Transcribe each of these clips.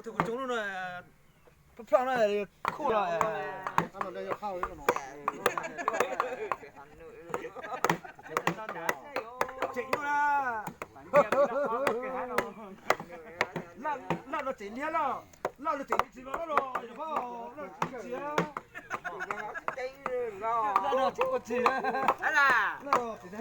Tus kuv tso lub no, ploj ploj no, khuj los. Tseem no na. Loj no tseem liab loj, loj no tseem tsis los loj los, loj tsis tsis. Loj no tseem ua tsis. Loj tseem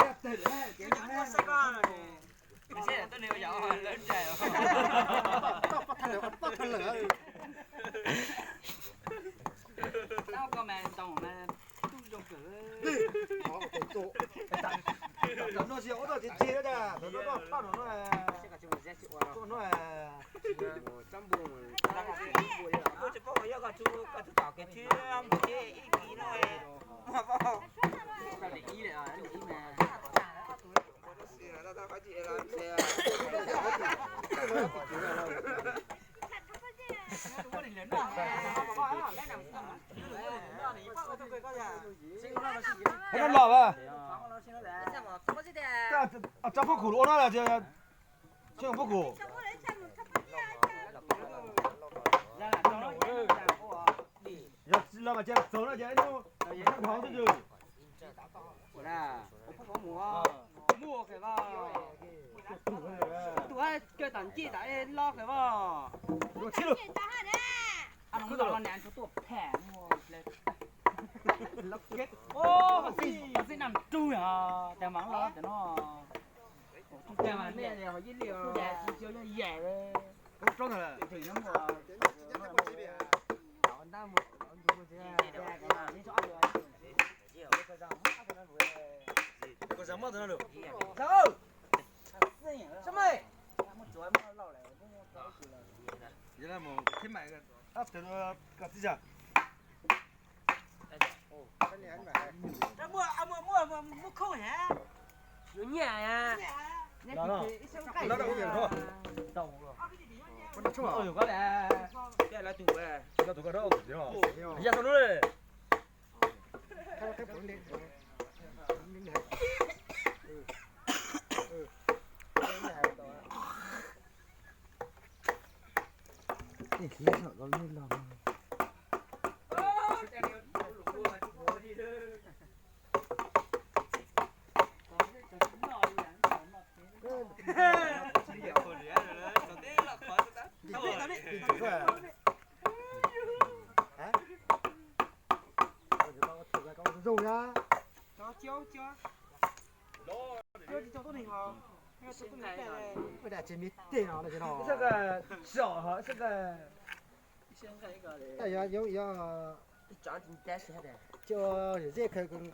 tawg. Tam no tsis ua tau tsis tsis, tam no ploj no no. Los a. Tso phob kuv ua no, tso phob kuv. Yog los mas cia txaus no ces hnub hauv twb yog. Tus kawg tas ncej tas loj kawg voj. Txij nam rug yog tas mas los tas no.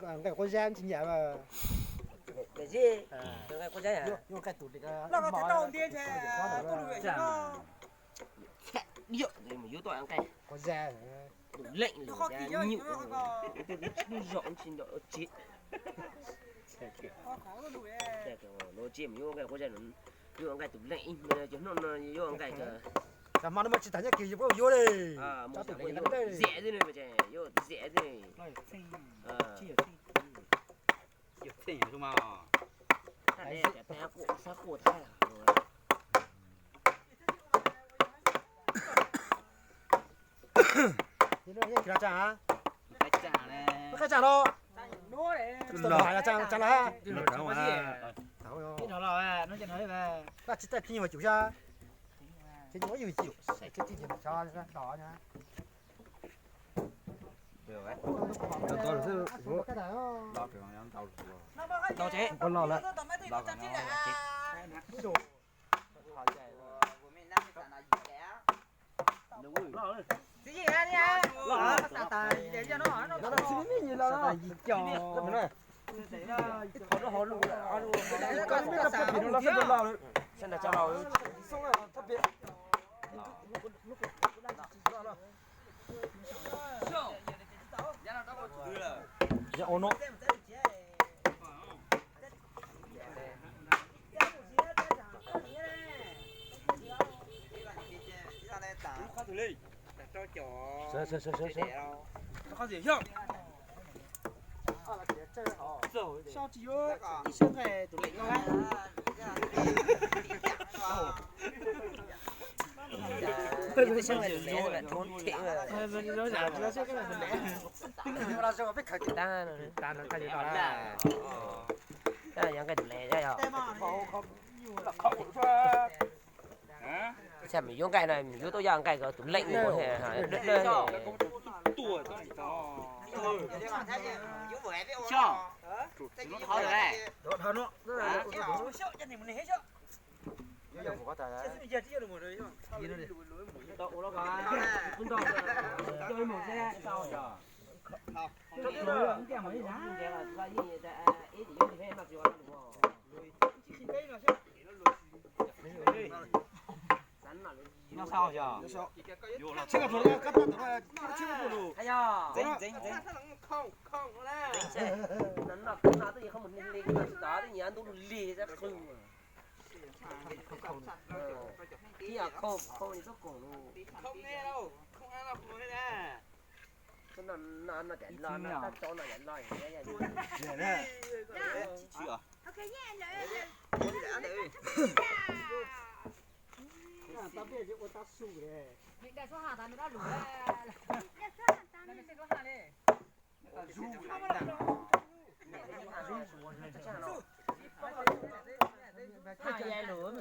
Nqaij quav zeb tsis nyiam. Yuav nqaij tus lim, yuav nqaij tus lim, yuav tau nqaij quav zeb, tus leej lawm nyuj, lub zos tsis nrog tsev. Lub tsev mas yuav nqaij quav zeb, yuav nqaij tus leej ib cov hnub no yuav nqaij. Tam hmo no mas tsis tas nyob kiag yuav yuav li. Tus leej yuav zem xwb, yuav zem xwb. Yog txheej zoo mas. Sab quaj thaib. Qab tsa los. Qab tsa los. Tsis tau los, tsa los ha. Tsis tau los, tsis tau los, tsis tau los. Tau tsev. Ib sab nqaij tus leej no. Tab, yog nqaij tus le yog, mus yuav nqaij no mus yuav tuaj yog nqaij tus leej.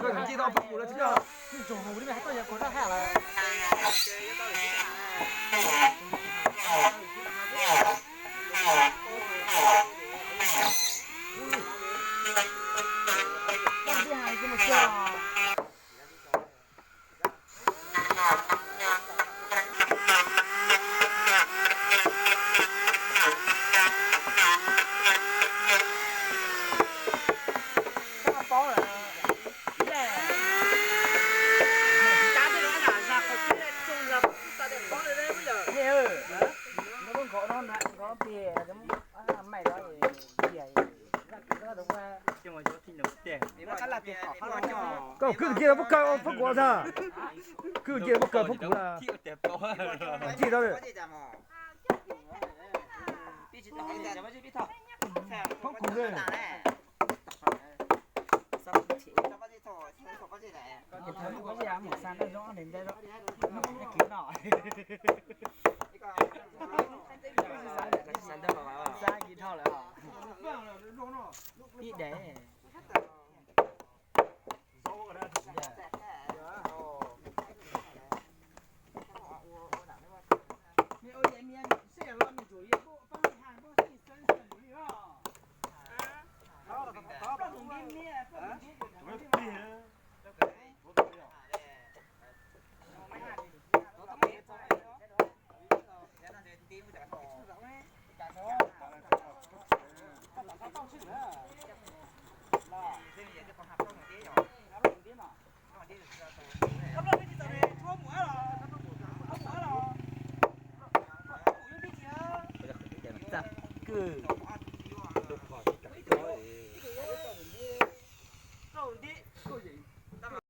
Koj nce tau peb mus lawm thiab, tsoom haus li hais tau yog koj rab haj lawm. Koj kwv cia pab kaw pab kuv tag. Kwv cia pab kaw pab kuv tag. Cia tau. Pab kuv. Ib dev. Kwv.